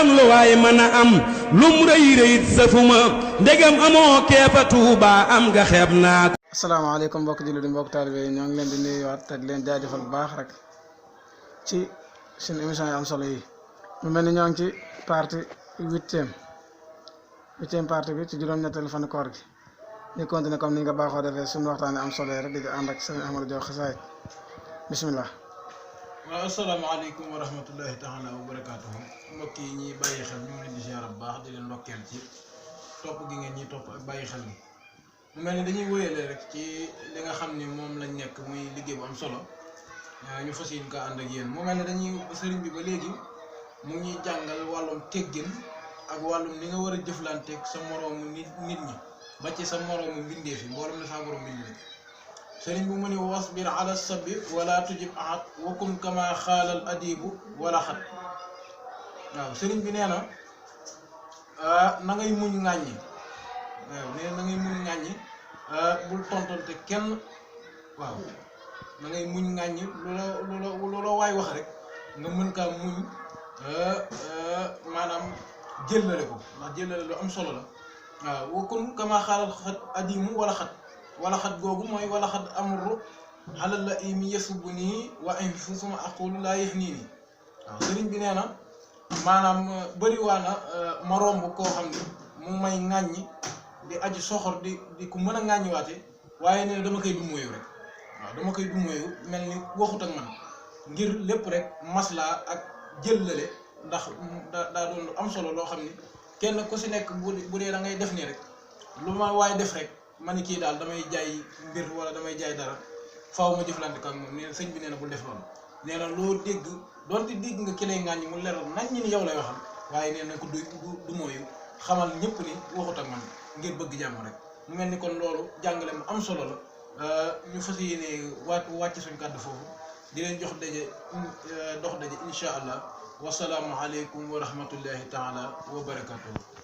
kon lu waay mën a am lum rëy rëyit safuma ndegam amoo keefa Tuuba am nga xeeb naa ko. asalaamaaleykum mbokk jullit di mbokk taalibe yi ñoo ngi leen di nuyuwaat te di leen jaajëfal bu baax rek ci suñu émission yi am solo yi mu mel ni ñoo ngi ci partie huitième partie bi ci juróom-ñetteelu fan koor gi ñu continuer comme ni nga baaxoo defee suñu waxtaanee am solo yi rek di ko ànd ak sëñ Ahmadou Diaw Xasaayid bisimilah. waaw asalaamaaleykum wa rahmatullahi taala wa barakaatuhu mbokk yi ñuy bàyyi xel ñu ngi leen di ziar bu baax di leen ndokkeel ci topp gi ngeen ñuy topp ak bàyyi xel gi mu mel ni dañuy wéyale rek ci li nga xam ni moom lañ nekk muy liggéey bu am solo ñu fas yéene ko ànd ak yéen mu mel ni dañuy sëriñ bi ba léegi mu ñuy jàngal wàllum teggin ak wàllum ni nga war a jëflanteeg sa moroomu nit ñi ba ci sa moroomu mbindeef yi mboolem la sa borom mbindeef sëriñ bi mu ni wasbir ala sabi wala tujib ahad wakun kama xaalal adibu wala xat waaw sëriñ bi nee na na ngay muñ ŋàññi waaw nee na ngay muñ ŋàññi bul tontonte kenn waaw na ngay muñ ŋàññi lu la waay wax rek nga mën kaa muñ maanaam jëllale ko ndax jëllale lu am solo la waaw wakun kama xaalal xat adimu wala xat googu mooy wala xat amru xalal la imi yasubu nii wa in fu suma aqulu laa yëf nii nii waaw sëriñ bi nee na maanaam bëriwaana ma romb koo xam ne mu may ŋàññi di aji soxor di ku mën a ŋàññiwaate waaye nee na dama koy dumóoyu rek waaw dama koy dumóoyu mel ni waxut ak man ngir lépp rek maslaa ak jëllale ndax daa doon lu am solo loo xam ni kenn ku si nekk bu dee da ngay def nii rek lu ma waay def rek ma ni kii daal damay jaay mbir wala damay jaay dara faaw ma jëflante ko ak moom nee na sëñ bi nee na bul def loolu nee na loo dégg doonte dégg nga ki lay ŋàññi mu leral nañ ñi ni yow lay waxal waaye nee na ko du mooyu xamal ñëpp ni waxut ak man ngir bëgg jàmm rek mu mel ni kon loolu jàngale mu am solo la ñu fas yéene wàcc suñ kàddu foofu di leen dox daje incha allah wasalaamu aleykum wa rahmatullahi taala wa barakatuhu